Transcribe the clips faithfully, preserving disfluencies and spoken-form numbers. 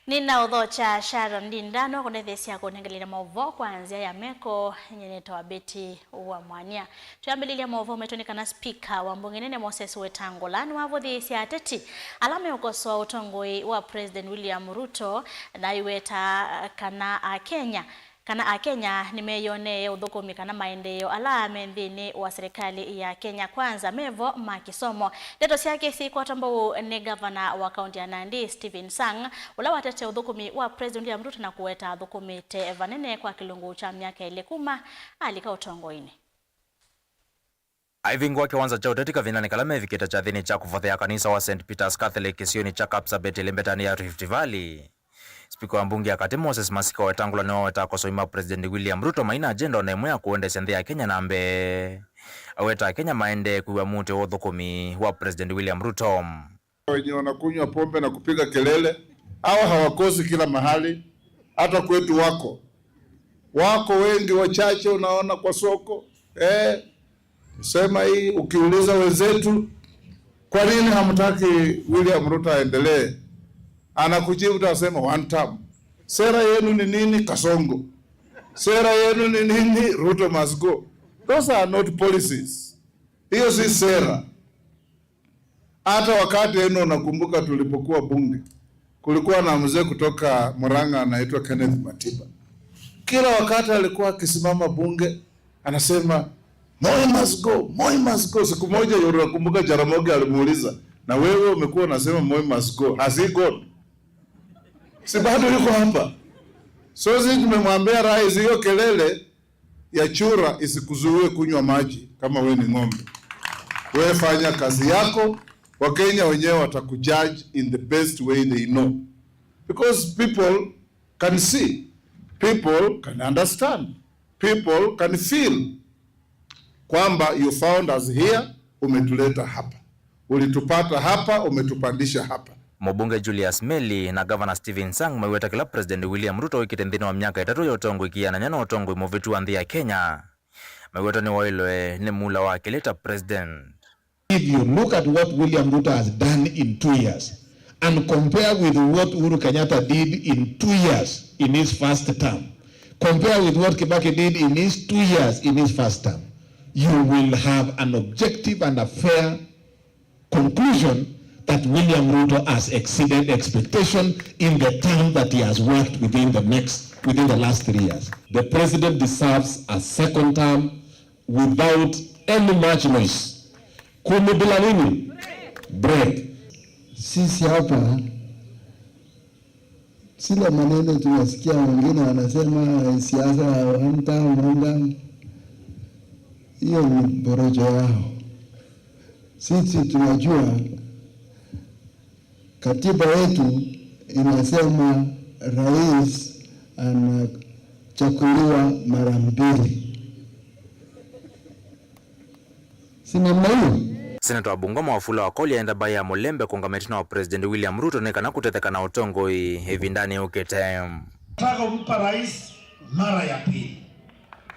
Nĩnaũthokya Sharon Ndinda no kũndetheesya kũnengelelya maũvoo kwa nzĩa ya meko. Nyie nĩtawa Betty wa Mwania. Twĩambĩlĩlya maũvoo maitũ nĩ kana spika wa mbunge nene Moses Wetangula nĩwavũthĩĩsye ateti ala meũkosoa ũtongoi wa President William Ruto, na aiweta kana Akenya kana Akenya nĩmeeyonee ũthũkũmi kana maendeeo ala me nthĩnĩ wa serikali ya Kenya Kwanza me vo ma kĩsomo. Ndeto syake syĩkwatwa mbau nĩ ngavana wa kaunti ya Nandi, Stephen Sang, ũla watetee ũthũkũmi wa President William Ruto na kũweta athũkũmĩte vanene kwa kĩlungu kya myaka ĩlĩ kuma alika ũtongoinĩ. Aivingũa kĩwanza kya ũteti kavindanĩ kala mevikĩte kyathĩnĩ kya kũvothea kanisa wa Saint Peter's Catholic kĩsionĩ kya Kapsabet ĩlembetanĩ ya Rift Valley. Spika wa mbunge ya katĩ Moses Masika Wetangula nĩwaweta akosoi ma President William Ruto maina agenda ona ĩmwe ya kũendeesya nthĩ ya Kenya na mbee. Aweta Akenya maendee kwĩw'a mũtĩ wa ũthũkũmi wa President William Ruto. Wenye wanakunywa pombe na kupiga kelele, hawa hawakosi kila mahali, hata kwetu wako. Wako wengi, wachache unaona kwa soko. Eh, sema hii, ukiuliza wenzetu, "Kwa nini hamtaki William Ruto aendelee?" Anakujibu, utasema, "One term." Sera yenu ni nini? Kasongo. Sera yenu ni nini? Ruto must go. Those are not policies. Hiyo si sera. Hata wakati eno, unakumbuka tulipokuwa bunge, kulikuwa na mzee kutoka Murang'a anaitwa Kenneth Matiba. Kila wakati alikuwa akisimama bunge, anasema, "Moi must go, Moi must go." Siku moja, unakumbuka, Jaramogi alimuuliza, "Na wewe umekuwa unasema Moi must go. Has he gone?" Si bado yuko hapa? So sisi tumemwambia rais, hiyo kelele ya chura isikuzuie kunywa maji kama we ni ng'ombe. We fanya kazi yako, Wakenya wenyewe watakujudge in the best way they know. Because people can see, people can understand, people can feel kwamba you found us here, umetuleta hapa. Ulitupata hapa, umetupandisha hapa. Mũmbunge Julius Meli na Gavana Stephen Sang maiweta kĩla President William Ruto wĩkĩte nthĩnĩ wa myaka ĩtatũ ya ũtongoi kĩanany'a na ũtongoi mũvĩtu wa nthĩ ya Kenya. Maiweta nĩwaĩlwe nĩ muula wa kelĩ ta President. If you look at what William Ruto has done in two years and compare with what Uhuru Kenyatta did in two years in his first term, compare with what Kibaki did in his two years in his first term, you will have an objective and a fair conclusion that William Ruto has exceeded expectation in the term that he has worked within the next, within the last three years. The president deserves a second term without any much noise. Kumi bila nini? Break. Sisi hapa, zile maneno tunasikia wengine wanasema, eh, siasa ya one term, one term, hiyo ni porojo yao. Sisi tunajua katiba yetu inasema rais anachaguliwa mara mbili. Si namna hiyo? Seneta wa Bungoma Wafula Wakoli aenda mbaĩ ya Mũlembe kũũngamĩte na wa President William Ruto nĩ kana kũtetheka na ũtongoi ĩvindanĩ yũkĩte. Nataka kumpa rais mara ya pili.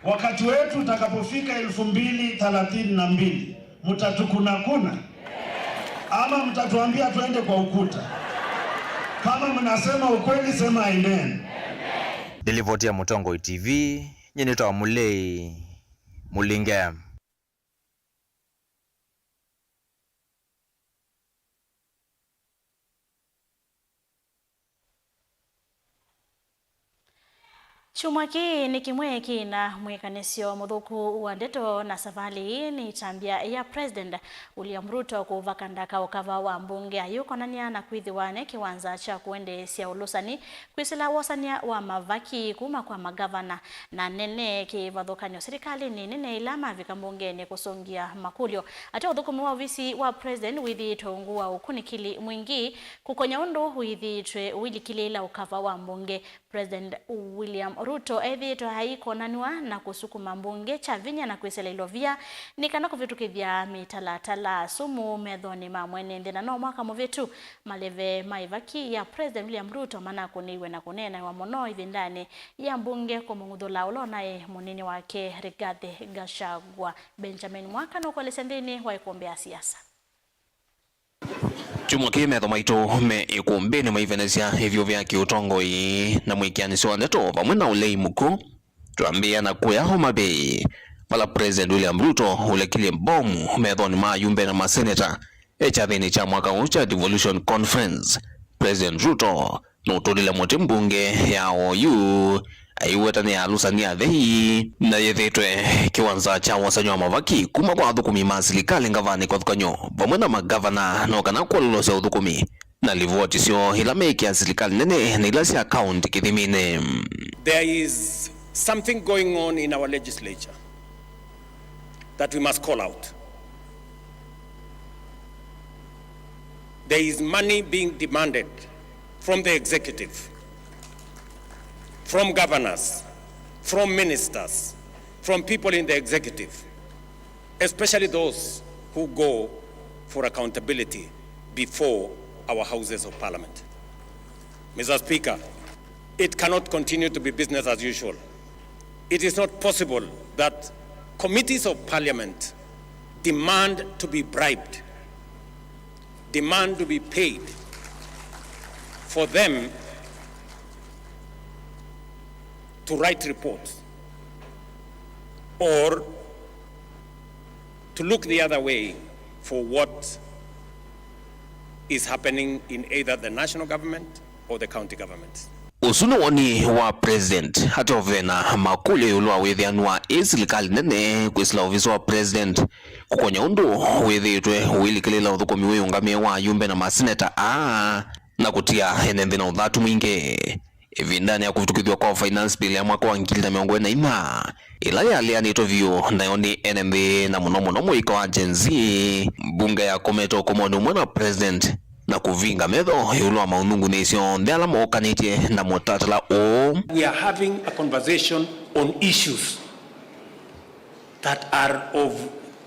Wakati wetu utakapofika elfu mbili thelathini na mbili, mtatukunakuna ama mtatuambia tuende kwa ukuta? Kama mnasema ukweli, sema amen. Nĩ livoti ya Mũtongoi T V, nyie nĩtawa Mũlei Mũlinge. Kyumwa kĩĩ nĩ kĩmwe kĩ na mwĩkanĩsyo mũthũku wa ndeto, na savalĩ ĩĩ nĩ ĩtambya ya President William Ruto kũvaka ndaka ũkava wa mbunge ayũkonany'a na kwĩthĩwa ne kĩwanza kya kũendeesya ũlũsani kwĩsĩla wosany'a wa mavaki kuma kwa magavana na anene kĩvathũkany'o silikalĩnĩ nene ĩla mavika mbungenĩ kũsũngĩa makũlyo. Ate ũthũkũmi wa ovisi wa President wĩthĩĩtwe ungu wa ũkunĩkĩli mwingĩ kũkony'a ũndũ wĩthĩĩtwe ũilikĩlĩĩla ũkava wa mbunge. President William Ruto ethĩĩtwe aikonanw'a na kũsukuma mbunge kya vinya na kwĩsĩla ilovia nĩ kana kũvĩtũkĩthya mĩtalatala sumu methonĩ ma mwene nthĩ, na no mwaka mũvĩtu maleve ma ĩvaki ya President William Ruto manakũnĩiwe na kũneenawa mũno ĩvindanĩ ya mbunge kũmũng'uthũla ũla ũnaĩ mũnini wake Rigathi Gachagua. Benjamin Mwaka nũkũelesya nthĩnĩ wa ĩkũmbĩ ya siasa. Kyumwa kĩĩ metho maitũ me ĩkũmbĩnĩ maivenesya ĩvyũvĩ ya kĩũtongoi na mwĩkĩanĩsyo wa ndeto vamwe na ũlei mũkw'ũ. Twambĩĩa na kũya Homa Bay, vala President William Ruto ũlekilye mbomu methonĩ ma ayumbe na maseneta e kyathĩnĩ kya mwaka ũũ kya Devolution Conference. President Ruto nũtũlile mũtĩ mbunge ya oyu aiweta nĩ alusani athei na yĩthĩtwe kĩwanza kya wosany'o wa mavaki kuma kwa athũkũmi ma silikalĩ ngavanĩ kĩvathũkany'o vamwe na magavana no kana kwololosya ũthũkũmi na livoti syoo ila meĩkĩa silikalĩ nene na ila sya kaunti kĩthiminĩ. There is something going on in our legislature that we must call out. There is money being demanded from the executive, from governors, from ministers, from people in the executive, especially those who go for accountability before our Houses of Parliament. Mister Speaker, it cannot continue to be business as usual. It is not possible that committees of parliament demand to be bribed, demand to be paid for them to write reports or to look the other way for what is happening in either the national government or the county government. Ũsu nĩ woni wa President ateũvena makũlyo ĩũlũ wa wĩthĩanu wa ĩ silikalĩ nene kwĩsĩla ovisi wa President kũkony'a ũndũ wĩthĩĩtwe ũilikĩlĩĩla ũthũkũmi wĩũngamĩe wa ayumbe na maseneta aa na kũtia ene nthĩ na ũthatu mwingĩ. Ĩvindanĩ ya kũvĩtũkĩthw'a kwa Finance Bill ya mwaka wa ngili na mĩongo ĩna na inya, ĩla yaleanĩtwe vyũ nayo nĩ ene nthĩ na mũno mũno mũika wa Gen Z, mbunge yakomete ũkomonĩ ũmwe na President na kũvinga metho ĩũlũ wa maũnungunĩsyo onthe ala mookanĩtye na mũtatala ũũ. We are having a conversation on issues that are of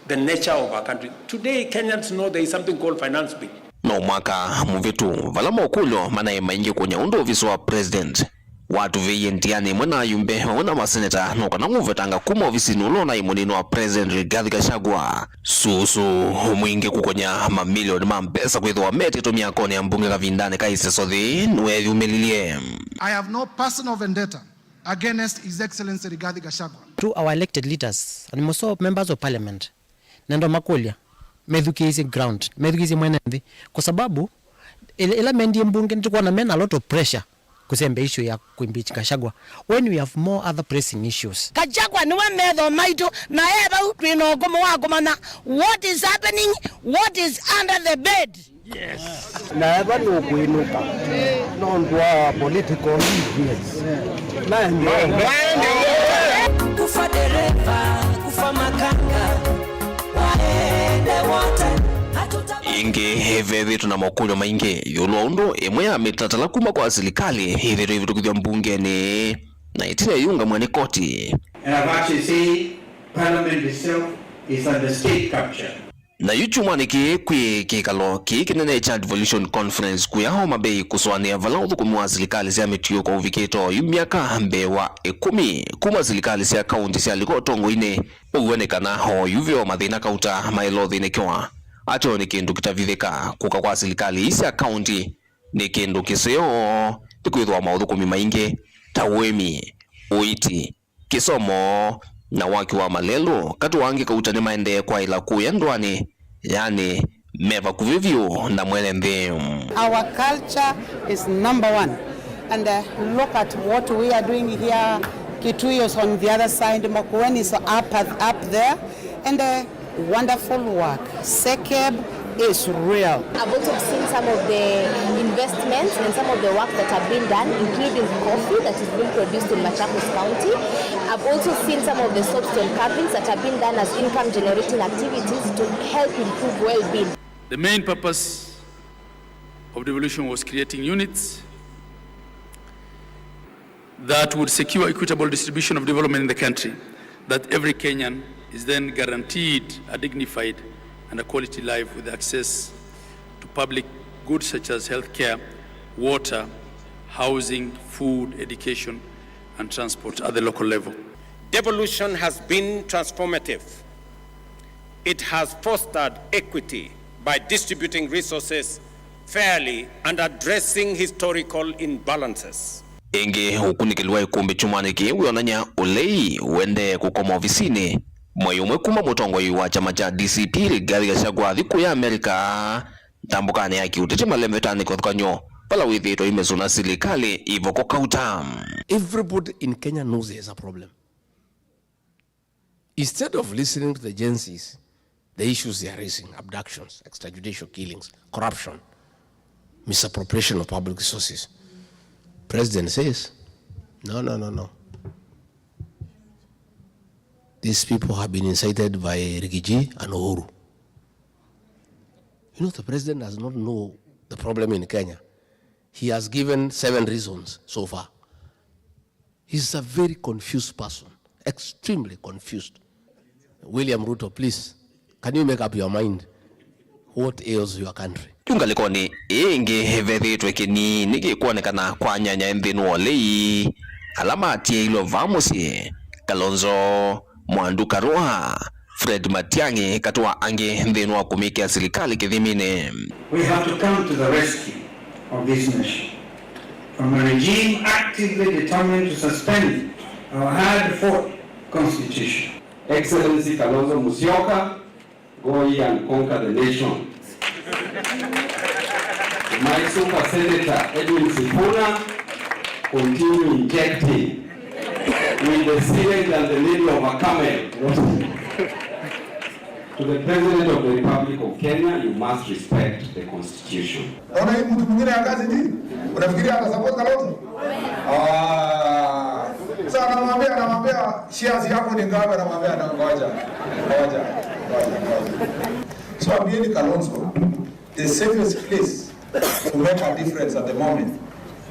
the nature of our country. Today, Kenyans know there is something called Finance Bill. No mwaka mũvĩtu, vala mokũlyo manaĩ maingĩ kũnya ũndũ ovisi wa President watũvĩie nthĩanĩ ĩmwe na ayumbe vamwe na maseneta no kana ngũvetanga kuma ovisinĩ ũla ũnaĩ mũnini wa President Rigathi Gachagua. Susu mwingĩ kũkonya mamilioni ma mbesa kwĩthĩwa metĩtwe myakonĩ ya mbunge kavindanĩ ka ĩseso thĩ nĩweyumĩlilye. I have no personal vendetta against His Excellency Rigathi Gachagua. To our elected leaders and also members of parliament, nenda makũlya methukĩĩsye ground, methukĩĩsye mwene nthĩ, kwa sababu ĩla, ĩla mendie mbunge nĩtũkwona mena a lot of pressure kũsembea issue ya kuimpeach Gachagua when we have more other pressing issues. Gachagua nĩwe metho maitũ na e vau twĩ na ũkũmũ wa kũmanya what is happening, what is under the bed. Na eva nũkwĩnũka nũndũ wa political weakness. Maendeeo. Kufa dereva, kufa makanga, waende wote. Hatuta- Ĩngĩ, vethĩtwe na makũlyo maingĩ ĩũlũ wa ũndũ ĩmwe ya mĩtatala kuma kwa silikalĩ ĩthĩtwe ĩvĩtũkĩthw'a mbungenĩ na ĩtina ĩyĩũngamw'a nĩ koti. And I've actually said Parliament itself is under state capture. Na yu kyumwanĩ kĩĩ kwĩ kĩkalo kĩĩ kĩnene kya Devolution Conference kũya Homa Bay kũsũanĩa vala ũthũkũmi wa silikalĩ sya mĩtiũko ũvikĩte oyu myaka mbee wa ĩkũmi kuma silikalĩ sya kaunti syalika ũtongoinĩ. Ũw'o nĩ kana oyu ve o mathĩna kauta maĩle ũthĩnĩkĩwa ateo nĩ kĩndũ kĩtavithĩka. Kũka kwa silikalĩ ii sya kaunti nĩ kĩndũ kĩseo nĩkwĩthĩwa maũthũkũmi maingĩ ta ũĩmi, ũiiti, kĩsomo, na waki wa malelũ, katĩ wa angĩ kauta nĩmaendee kwaĩla kũya ndũanĩ, yani me vakuvĩ vyũ na mwene nthĩ. Our culture is number one. And uh, look at what we are doing here. Kitui is on the other side, Makueni is up, up there. And uh, Wonderful work. Sekeb is real. I've also seen some of the investments and some of the work that have been done, including coffee that is being produced in Machakos County. I've also seen some of the soapstone carvings that have been done as income generating activities to help improve well-being. The main purpose of devolution was creating units that would secure equitable distribution of development in the country, that every Kenyan is then guaranteed a dignified and a quality life with access to public goods such as healthcare, water, housing, food, education, and transport at the local level. Devolution has been transformative. It has fostered equity by distributing resources fairly and addressing historical imbalances. Ĩngĩ, ũkunĩkĩli wa ĩkũmbĩ kyumwanĩ kĩĩ wĩonany'a ũlei ũendee kũkoma ovisinĩ. Mwai ũmwe kuma mũtongoi wa kyama kya D C P Rigathi Gachagua athi kũya Amerika, ntambũkanĩ ya kĩũteti malembetanĩ kĩvathũkany'o vala wĩthĩĩtwe imesũna silikalĩ ivoko kauta. Everybody in Kenya knows there is a problem. Instead of listening to the Gen Zs, the issues they are raising, abductions, extrajudicial killings, corruption, misappropriation of public resources, President says, no, no, no, no. These people have been incited by Rigiji and Uhuru. You know, the president does not know the problem in Kenya. He has given seven reasons so far. He's a very confused person, extremely confused. William Ruto, please, can you make up your mind? What ails your country? Yu ngalĩkonĩ ĩĩ ĩngĩ vethĩĩtwe kĩnini kĩkwonekana kwa anyanya nthĩnĩ wa ũlei ala matiĩilwe vaa mũsyĩ, Kalonzo, Mwandu Karua, Fred Matiang'i, katĩ wa angĩ, nthĩnĩ wa kũmĩkĩa silikalĩ kĩthiminĩ. We have to come to the rescue of this nation from a regime actively determined to suspend our hard-fought constitution. Excellency Kalonzo Musyoka, go ye and conquer the nation. My super senator Edwin Sifuna, continue injecting with the syringe and the needle of a camel. To the President of the Republic of Kenya, you must respect the Constitution. Naona hii mtu mwingine ya kazi ni? Unafikiria atasupport Kalonzo? Ah. Sasa anamwambia, anamwambia shares yako ni ngapi, anamwambia na ngoja. Ngoja. Ngoja, ngoja. So ambieni Kalonzo, the safest place to make a difference at the moment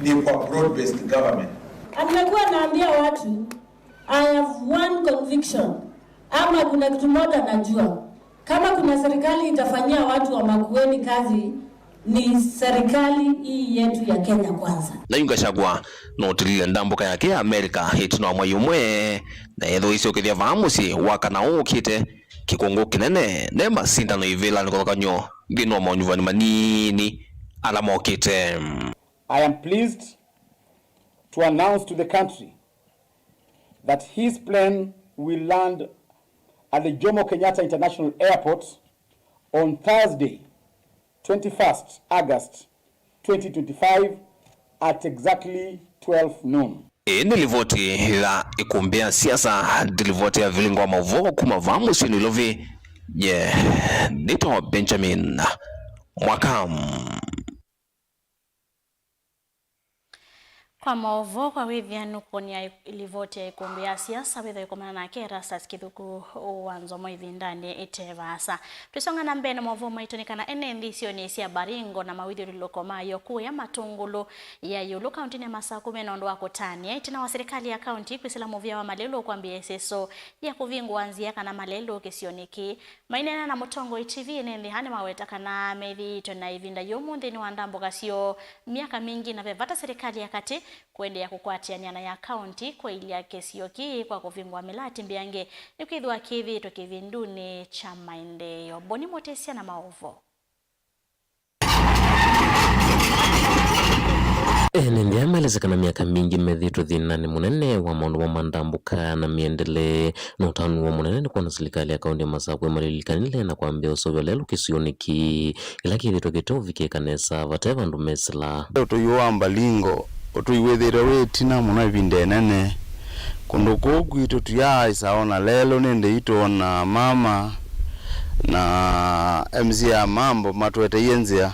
ni kwa broad based government. Amekuwa anaambia watu, I have one conviction, ama kuna kitu moja najua, kama kuna serikali itafanyia watu wa Makueni kazi, ni serikali hii yetu ya Kenya Kwanza. Na yu Gachagua nũtilile ndambũka yake ya Amerika ĩtina wa mwai ũmwe, na ethĩwa isyokethya vaa mũsyĩ wakana ũũ ũkĩte, kĩkũngũ kĩnene ne masindano ivĩlanĩ kũthokany'o nthĩnĩ wa manyuvani manini ala mokĩte. I am pleased to announce to the country that his plane will land at the Jomo Kenyatta International Airport on Thursday, twenty-first August twenty twenty-five, at exactly twelve noon. Ĩĩ nĩ livoti ya ĩkũmbĩ ya siasa, nĩ livoti ya vilingo wa maũvoo kuma vaa mũsyĩ Nairobi. Nye nĩtawa Benjamin Mwaka. Kwa maũvoo kwa wĩthĩanu kũkũnĩa ĩ-, livoti ya ĩkũmbĩ ya siasa wĩthwa ĩkomana nake Erastus Kĩthuku wa Nzomo ĩvindanĩ ĩte vaasa. Twĩsonga na mbee na maũvoo maitũ nĩ kana ene nthĩ isionĩ sya Baringo na mawĩthyũlũlũko mayo kũya Matũngũlũ ya ĩũlũ kaũntĩnĩ ya Masaku mena ũndũ wa kũtanĩa ĩtina wa silikalĩ ya kaũntĩ kwĩsĩla mũvĩa wa malelũ kwambĩĩa ĩseso ya kũvingũa nzĩa kana malelũ kĩsionĩ kĩĩ. Maineena na Mũtongoi T V ene nthĩ aa nĩmaweta kana methĩĩtwe na ĩvinda yũmũ nthĩnĩ wa ndambũka syoo myaka mingĩ, na ve vata silikalĩ ya katĩ kũendeea kũkwatĩanĩa na ya kaũntĩ kwaĩlya kĩsio kĩĩ kwa kũvingũa mĩlatĩ mbeange, nĩkwĩthĩwa kĩthĩĩtwe kĩvindunĩ kya maendeeo. Boni Mũtĩsya na maũvoo. Ene nthĩ aa maelesya kana myaka mingĩ methĩĩtwe thĩnanĩ mũnene wa maũndũ ma mandambũka na mĩendelee, na ũtanu woo mũnene nĩ kwona silikalĩ ya kaũntĩ ya Masaku ĩmalilikanĩle na kwambĩĩa ũseũvya lelũ kĩsionĩ kĩĩ kĩla kĩthĩĩtwe kĩteũvikĩĩka nesa vate vandũ mesĩla. Ũtũi ũũ wa Baringo, ũtũi wĩthĩĩtwe wĩ ĩtina mũno ĩvinda ĩnene. Kũndũ kũũ kwitũ tũyaaĩsa ona lelũ nĩ ndĩitũ ona mama na M C A Mambo matũeteie nzĩa.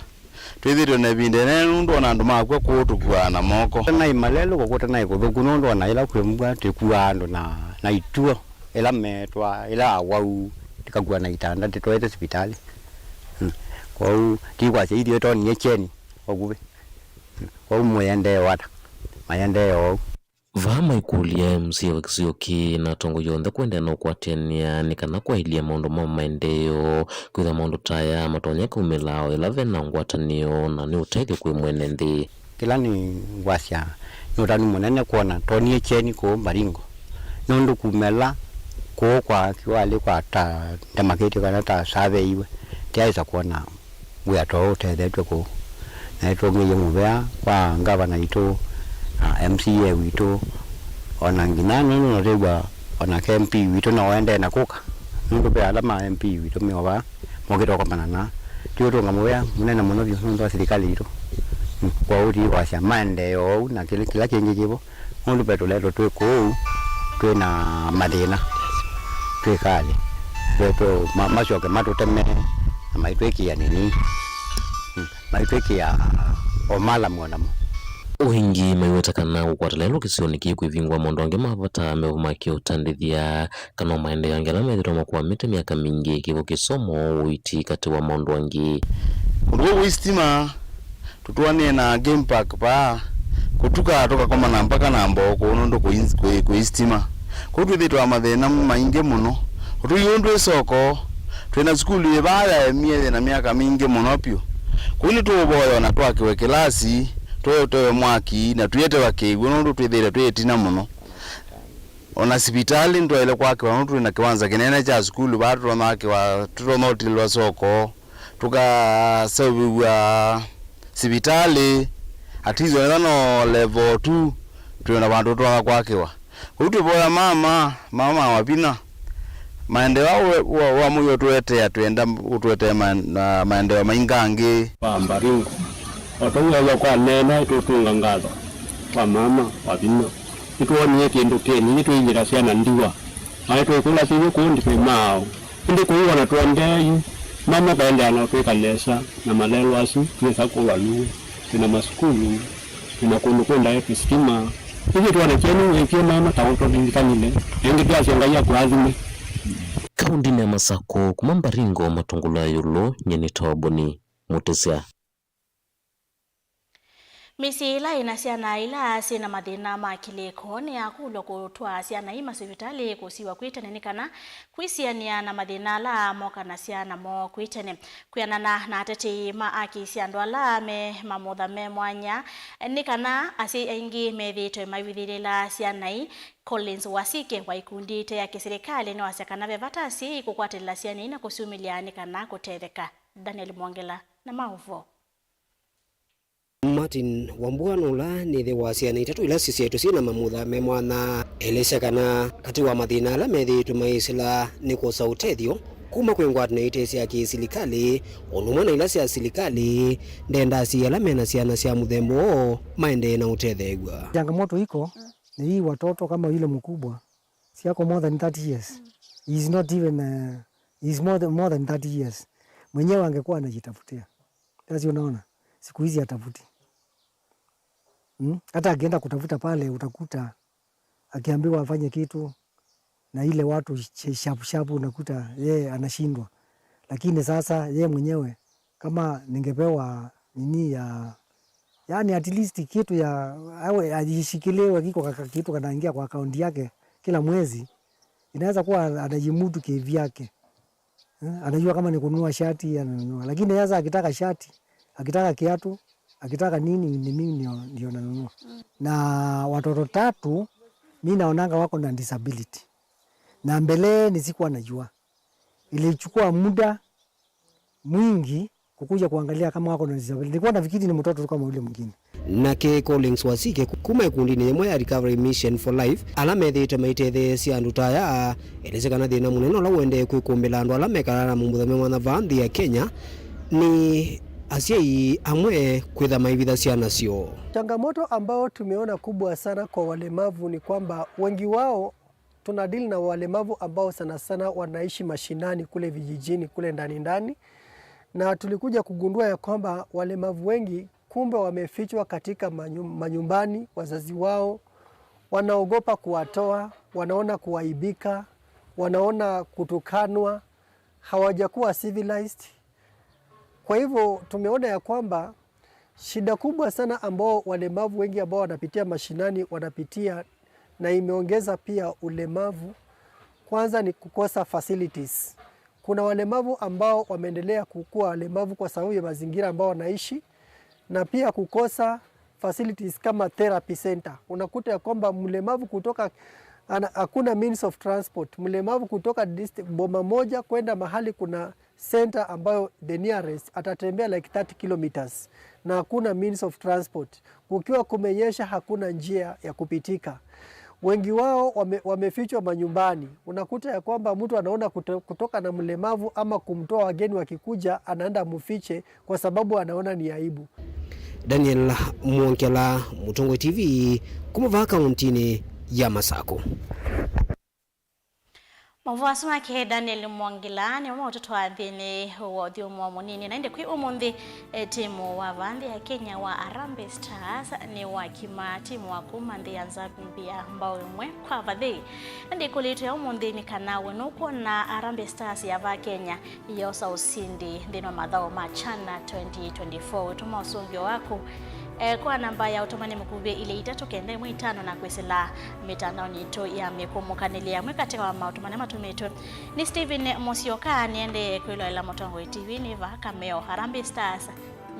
Twĩthĩĩtwe na ĩvinda ĩnene nũndũ ona andũ makw'a kũũ tũkuaa na moko. Naĩ malelũ kũkũta naĩ kũthũku nũndũ ona ĩla kwĩ mbua twĩkuaa andũ na, na ituo ĩla metwaa, ĩla awau tũkakua na itanda tũtwaĩte sivitalĩ. Mm. Kwoou ti kwasya ithyĩ twonie kyeni vakuvĩ. Mm. Kwoou mũyendee o ata? Mayendee oou. Vaa maikũlya M C A wa kĩsio kĩĩ na atongoi onthe kũendeea na ũkwatĩanĩa nĩ kana kwaĩlya maũndũ ma maendeeo, kwĩthwa maũndũ ta aya matonya kaumĩla o ĩla ve na ngwatanĩo na nĩ ũtethyo kwĩ mwene nthĩ. Kĩla nĩngwasya nĩ ũtanu mũnene kwona twonie kyeni kũũ Baringo, nũndũ kuma ĩla kũũ kwa kĩwalĩ kwa ta ndemakĩtye kana ta saveiwe, tyaĩsa kwona wĩa ta ũũ ũtethetw'e kũũ. Na nĩtũngĩie mũvea kwa ngavana witũ na M C A witũ, o na nginya nũndũ nũtwĩw'a o nake M P witũ no aendee na kũka, nũndũ ve ala ma M P witũ me o vaa mokĩte kũkomana na. Twĩũtũnga mũvea mũnene mũno vyũ nũndũ wa silikalĩ yitũ. Mm, kwoou ti kwasya maendeeo ou na kĩla, kĩla kĩngĩ kĩvo, nũndũ ve tũleto twĩ kũu twĩ na mathĩna twĩkalĩ, twe, twe, ma, masyoke matũteme na maitwĩkĩa nini, mm, maitwĩkĩa o malamu o namo. O ĩngĩ maiweta kana kũkwata lelũ kĩsionĩ kĩĩ kwĩvingũa maũndũ angĩ ma vata mevo ma kĩũtandĩthya, kana o maendeeo angĩ ala methĩtwe makwamĩte myaka mingĩ, kĩvo, kĩsomo, ũiiti, katĩ wa maũndũ angĩ. Ũndũ ũũ wĩ sitima, tũtũanĩe na game park vaa, kũtuka tũkakomana mpaka na mboo kũu nũndũ kũi, kũi, kũi sitima. Kũu twĩthĩtwe na mathĩna maingĩ mũno. Ũtũi ũũ ndwĩ soko, twĩ na sukulu ĩ vaa yaemie yĩ na myaka mingĩ mũno vyũ. Kũu nĩtũũvoya ona twakĩwe kĩlasi, tũetewe mwaki, na tũetewa kĩw'ũ nũndũ twĩthĩĩtwe twĩ ĩtina mũno. Ona sivitalĩ ndwaĩle kwakĩwa nũndũ twĩ na kĩwanza kĩnene kya sukulu vaa tũtonya kwakĩwa, tũtonya ũtilĩlwa soko, tũkaseũvĩw'a sivitalĩ, at least onetha no level two, twĩ na vandũ tũtonya kwakĩwa. Kwoou twĩvoya mama, mama wa vinya, maendeeo wa, wa, wa mũio ũtũetea, twĩenda ũtũetee ma, na maendeeo maingĩ angĩ. Wa Mbaringo, o ta ũu ethwa kwa neena, nĩtũũtũnga ngatho kwa mama wa vinya. Nĩtwoonie kĩndũ kĩnini, nĩtwĩingĩra syana ndiwa. Aĩ twĩkũla syĩw'e kũu ndĩkwĩ maaũ. Ĩndĩ kũu ona tũendee yu, mama kaendeea na ũtwĩka nesa, na malelũ asu twĩsa kũu Aluĩ, twĩ na masukulu, twĩ na kũndũ kwĩ ndaetĩ sitima. Ithyĩ twona kyeni wĩkie mama ta ũtũlilikanile, na ĩngĩ twasya Ngai akũathime. Kaũndĩnĩ ya Masakũ, kuma Mbaringo, Matũngũlũ ya Ĩũlũ, nyie nĩ Toboni Mũtĩsya. Mĩsyĩ ĩla ĩna syana ila syĩ na mathĩna ma kĩlĩko nĩyakũlw'a kũtwaa syana ii masivitalĩ kũsiwa kwĩ tene nĩ kana kwĩsianĩa na mathĩna ala mokanasya namo kwĩ tene. Kwĩanana na atetei ma aki sya andũ ala me mamutha me mwanya, nĩ kana asyai aingĩ methĩĩtwe maivithĩlĩla syana ii. Collins Wasike wa ikundi ite ya kĩsilikalĩ nĩwasya kana ve vata asyai kũkwatĩlĩla syana ii na kũsyumĩlya nĩ kana kũtetheka. Daniel Mwongela na maũvoo. Martin Wambua nũla nĩ ĩthe wa syana itatũ ila sisyaĩtwe syĩ na mamutha me mwanya. Elesya kana katĩ wa mathĩna ala methĩĩtwe maisĩla nĩ kwosa ũtethyo kuma kwĩ ngwatanĩo ite sya kĩsilikalĩ, ũndũ ũmwe na ila sya silikalĩ, ndendaa asyai ala me na syana sya mũthemba ũũ maendee na ũtetheew'a. Changamoto iko ni hii watoto kama yule mkubwa, si ako more than thirty years. He is not even, uh, he is more than, more than thirty years. Mwenyewe angekuwa anajitafutia. Sasa unaona, siku hizi hatafuti. Hmm? Hata akienda kutafuta pale, utakuta akiambiwa afanye kitu na ile watu sh-, shapu shapu, unakuta yeye anashindwa. Lakini sasa yeye mwenyewe, kama ningepewa nini ya, yani at least kitu ya, awe ajishikiliwe kiko kaka kitu kanaingia kwa akaunti yake kila mwezi, inaweza kuwa anajimudu kivyake. Eh, anajua kama ni kununua shati, ananunua. Lakini sasa akitaka shati, akitaka kiatu, akitaka nini, ni mimi ndio, ndio nanunua. Na watoto tatu, mi naonanga wako na disability. Na mbeleni sikuwa najua. Ilichukua muda mwingi kukuja kuangalia kama wako na disability. Nilikuwa nafikiri ni mtoto tu kama yule mwingine. Nake Collins Wasike kuma ĩkundinĩ yĩmwe ya Recovery Mission for Life, ala methĩĩtwe maitetheesya andũ ta aya, elesya kana thĩna mũnene ũla ũendee kwĩkũmbĩla andũ ala mekalaa na mamutha me mwanya vaa nthĩ ya Kenya nĩ asyai amwe kwĩtha maivitha syana syoo. Changamoto ambayo tumeona kubwa sana kwa walemavu ni kwamba wengi wao tuna deal na walemavu ambao sana sana wanaishi mashinani kule vijijini, kule ndani ndani. Na tulikuja kugundua ya kwamba walemavu wengi kumbe wamefichwa katika manyu-, manyumbani, wazazi wao wanaogopa kuwatoa, wanaona kuaibika, wanaona kutukanwa, hawajakuwa civilized. Kwa hivyo tumeona ya kwamba shida kubwa sana ambao walemavu wengi ambao wanapitia mashinani wanapitia, na imeongeza pia ulemavu, kwanza ni kukosa facilities. Kuna walemavu ambao wameendelea kukuwa walemavu kwa sababu ya mazingira ambao wanaishi, na pia kukosa facilities kama therapy center. Unakuta ya kwamba mlemavu kutoka, ana-, hakuna means of transport. Mlemavu kutoka dist-, boma moja kwenda mahali kuna center ambayo the nearest atatembea like thirty kilometers. na hakuna means of transport. Kukiwa kumenyesha, hakuna njia ya kupitika. Wengi wao wame-, wamefichwa manyumbani. Unakuta ya kwamba mtu anaona kuto-, kutoka na mlemavu ama kumtoa wageni wakikuja, anaenda mufiche kwa sababu anaona ni aibu. Daniel Mwongela, Mũtongoi T V, kuma vaa kauntinĩ ya Masakũ. Maũvoo asu make Daniel Mwongela nĩmo maũtũtwaa nthĩnĩ wa ũthyũmũo mũnini. Na ĩndĩ kwĩ ũmũnthĩ, e, timu wa vaa nthĩ ya Kenya wa Harambee Stars nĩwakima timu wa kuma nthĩ ya Zambia mbao ĩmwe kwa vathei. Na ndĩkũlĩtwe ya ũmũnthĩ nĩ kana we nũkwona Harambee Stars ya vaa Kenya yosa ũsindi nthĩnĩ wa mathaũ ma CHAN twenty twenty-four. Ũtũma ũsũngĩo waku, eh, kwa namba ya ũtũmani mũkuvĩ ilĩ itatũ kenda ĩmwe itano na kwĩsĩla mĩtandaonĩ yitũ ya mĩkũmũkanĩlya. Amwe katĩ wa maũtũmani matũmĩtwe nĩ Stephen Mũsyoka, nĩendee kwĩloela Mũtongoi T V nĩ vaa Kameo, Harambee Stars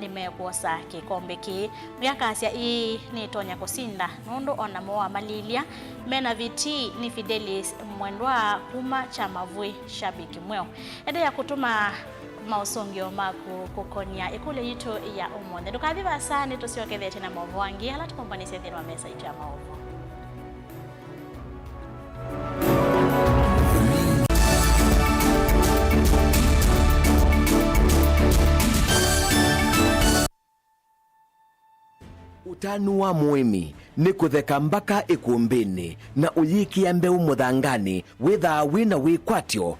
nĩmekwosa kĩkombe kĩĩ. Ũyũ akasya ĩĩ nĩtonya kũsinda nũndũ onamo wamalilya mena vitii nĩ Fidelis Mwendwa kuma Kyamavũĩ, shabiki mweũ. Endeea kũtũma maũsũngĩo maku kũkonia ĩkũlyo yitũ ya ũmũnthĩ. Ndũkathi vaasa, nĩtũsyokethete na maũvoo angĩ ala tũkũmbanĩsye nthĩnĩ wa mesa yitũ ya maũvoo. Ũtanu wa mũĩmi nĩ kũtheka mbaka ĩkũmbĩnĩ na ũyĩkĩa mbeũ mũthanganĩ wĩthaa wĩ na wĩkwatyo.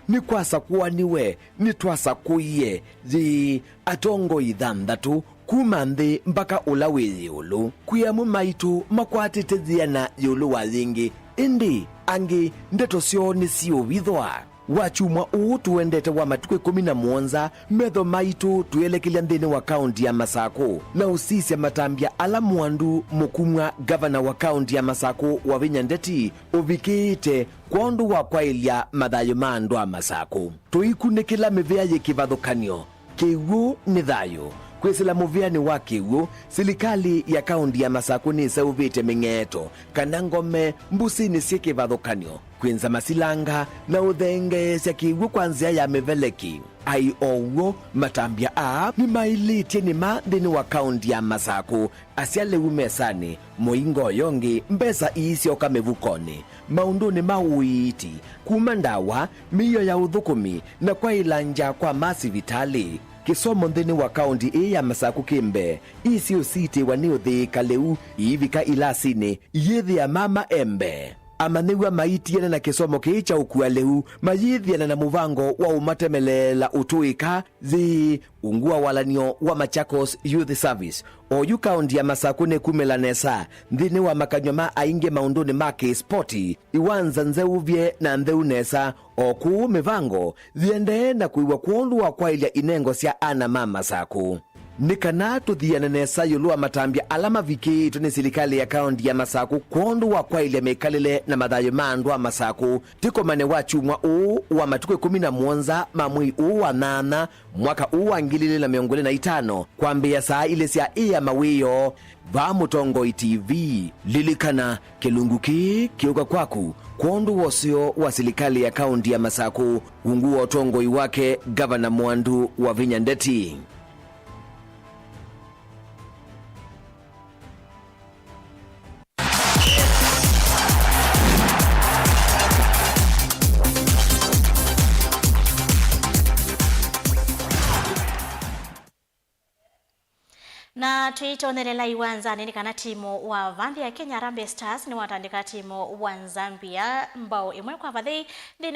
Nĩkwasakũaniwe, nĩtwasakũie, yĩĩ, atongoi thanthatũ kuma nthĩ mbaka ũla wĩ ĩũlũ. Kwĩ amwe maitũ makwatĩte yĩana ĩũlũ wa yĩngĩ, ĩndĩ angĩ ndeto syoo nĩsiũvithwa. Wakyumwa ũũ tũendete wa matukũ ĩkũmi na mũonza, metho maitũ twĩelekelya nthĩnĩ wa kaũnti ya Masakũ na ũsisya matambya ala Mwandu Mũkumwa, ngavana wa kaũnti ya Masakũ, Wavinya Ndeti ũvikĩĩte kwondũ wa kwaĩlya mathayũ ma andũ a Masakũ. Tũikunĩkĩla mĩvĩa yĩ kĩvathũkany'o, kĩw'ũ nĩ thayũ. Kwĩsĩla mũvĩanĩ wa kĩw'ũ, silikalĩ ya kaũnti ya Masakũ nĩseũvĩtye mĩng'eeto kana ngome mbũsĩnĩ syĩ kĩvathũkany'o, kwĩnza masilanga na ũthengeesya kĩw'ũ kwa nzĩa ya mĩveleki. Ai o w'o, matambya aa nĩmaĩlĩtye nĩma nthĩnĩ wa kaũnti ya Masakũ. Asya lĩu mesanĩ, mũingo ũyũ ũngĩ, mbesa iisyoka mĩvukonĩ, maũndũnĩ ma ũiiti, kuma ndawa, mĩio ya ũthũkũmi, na kwaĩla ngya kwa ma sivitalĩ. Kĩsomo nthĩnĩ wa kaũnti ĩĩ ya Masakũ kĩ mbee, ii siũsitĩwa nĩ ũthĩĩka lĩu, iivika ilasinĩ, iyĩthĩa mama e mbee. Amanyĩw'a maitiana na kĩsomo kĩĩ kya ũkua lĩu, mayĩthĩana na mũvango wa ũmatemeleela ũtũĩka, yĩĩ, ungu wa walan'yo wa Machakos Youth Service. Oyu kaũnti ya Masakũ nĩkumĩla nesa nthĩnĩ wa makany'o ma aingĩ maũndũnĩ ma kĩ-spoti, iwanza nzeũvye na ntheu nesa, o kũu mĩvango yĩendee na kũiwa kwondũ wa kwaĩlya inengo sya ana ma Masakũ. Nĩ kana tũthiane nesa ĩũlũ wa matambya ala mavikĩĩtwe nĩ silikalĩ ya kaũnti ya Masakũ kwondũ wa kwaĩlya mĩkalĩle na mathayũ ma andũ a Masakũ, tĩkomane wakyumwa ũũ wa matukũ ĩkũmi na mũonza ma mwei ũũ wa nyanya, mwaka ũũ wa ngili ilĩ na mĩongo ĩlĩ na itano, kwambĩĩa saa ilĩ sya ĩa mawĩoo, vaa Mũtongoi T V. Lilikana, kĩlungu kĩĩ kĩũka kwaku kwondũ wa ũseo wa silikalĩ ya kaũnti ya Masakũ, ungu wa ũtongoi wake Ngavana Mwandu Wavinya Ndeti. Na twĩtonelela iwanzanĩ nĩ kana timu wa vaa nthĩ ya Kenya Harambee Stars nĩwatandĩka timu wa Zambia mbao ĩmwe kwa vathei nthĩnĩ